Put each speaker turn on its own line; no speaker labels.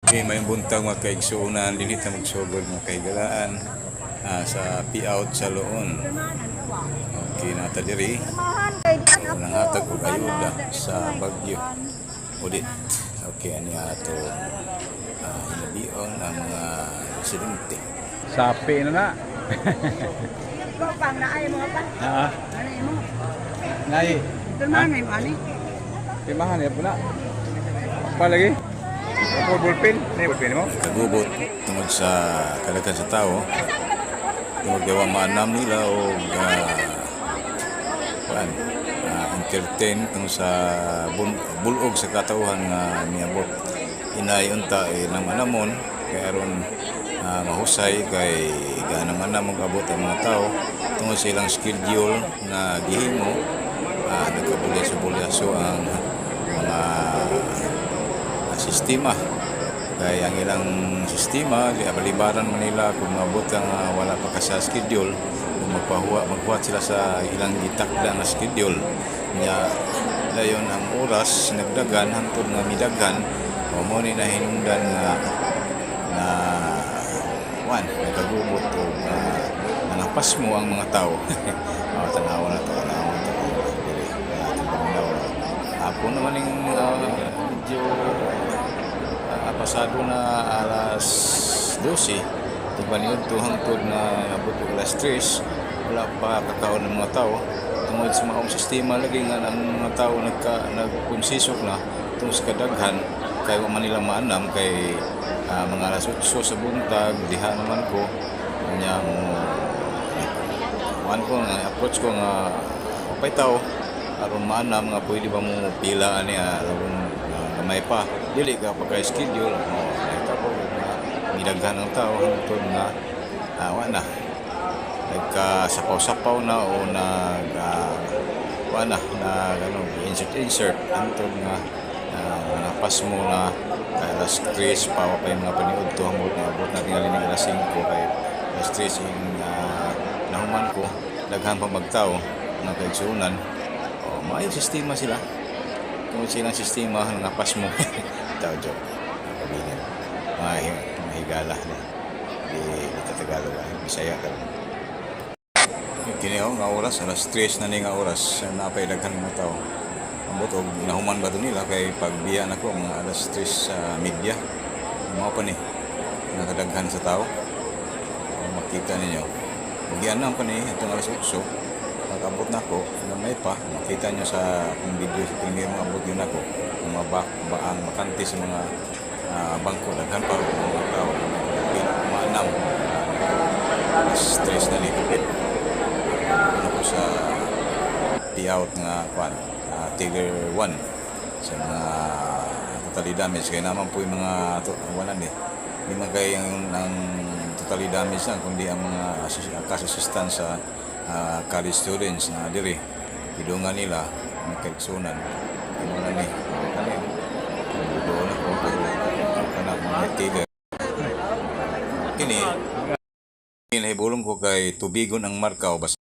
Okay, may buntag, mga kaigsuonan, dinhi ta magsugod, mga kahigalaan, sa P-out sa Loon. Okay, nata diri. Unang hatag og ayuda sa Bagyo Odette. Okay, ani ato hinabion ang mga residente.
Sapi na na.
Ikaw pang naay mo pa.
Ah,
Ano mo?
Nay.
Pirmahan mo ani.
Pirmahan ya po na. Palagi. Ako ballpen. Nay, ballpen mo?
Kagubot tungod sa kalaghan sa tao. Tungod kay wa maanam nila o kuan, entertain tungod sa bulog sa katawhan nga miabot. Inay unta eh, naman kay aron mahusay kay gaanam-anam mag-abot ang mga tao tungod sa ilang schedule nga gihimo, nagkabulyaso-bulyaso ang mga sistema kay ang ilang sistema balibaran man nila kung maabot ang wala pa ka sa schedule, kung magpahuwa maghuwat sila sa ilang gitakda nga schedule nya. Dayon ang oras nagdagan hangtod nga midaghan o mo ni nahinungdan nga na wan nagkagubot o nangapasmo ang mga tao. Oh, tanawa na to, tanawa na to diri atong paminaw. Ako naman yung medyo pasado na alas 12 tigban to hangtod na abot og alas 3, wala pa kakaon ng mga tao tungod sa maong sistema lagi nga ang mga tao nagkonsisok na tungod sa kadaghan kay wa man nilang maanam kay mga alas 8 sa buntag diha naman ko nya mo kuan ko nga approach ko nga pay tao aron maanam nga pwede ba mo pila ani aron gamay pa dili ka pa kay schedule mo. Nakita ko nga midaghan ang tao hangtod nga wa na nagkasapaw-sapaw na o nag wa na nag ano, insert insert hangtod nga napasmo na kay alas 3 pa, wa pa yung mga paniud to hangtod nga abot na tingali ning alas 5 kay alas 3 yung nahuman ko, daghan pa magtao, mga kaigsuonan. O maayo sistema sila tungod silang sistema napas mo tao. Joke, kabilin mga, mga higala di di, di Tagalog, Bisaya ka. Kini oh, nga oras alas 3 na ni nga oras napay daghan mga tao. Ambot og nahuman ba to nila kay pagbiya nako mga alas 3 sa media mga pa ni nakadaghan sa tao. O, makita ninyo Ugyan pa ni itong alas 8 pag-abot na ako, gamay pa makita nyo sa akong video sa primero mga abot yun ako ang mga ang bakante sa mga bangko, daghan pa og mga tao pila maanam. Alas 3 na ni kapit ano ko sa payout nga kwan, Tiger 1 sa mga totally damage kay naman po yung mga wala ni di man kay ang totally damage lang kundi ang mga cash assistance sa college students na diri gidungan nila, mga kaigsuonan. Imo na ni kani doon ako pero kana mga Tiger kini nahibulong ko kay tubigon ang marka o basta.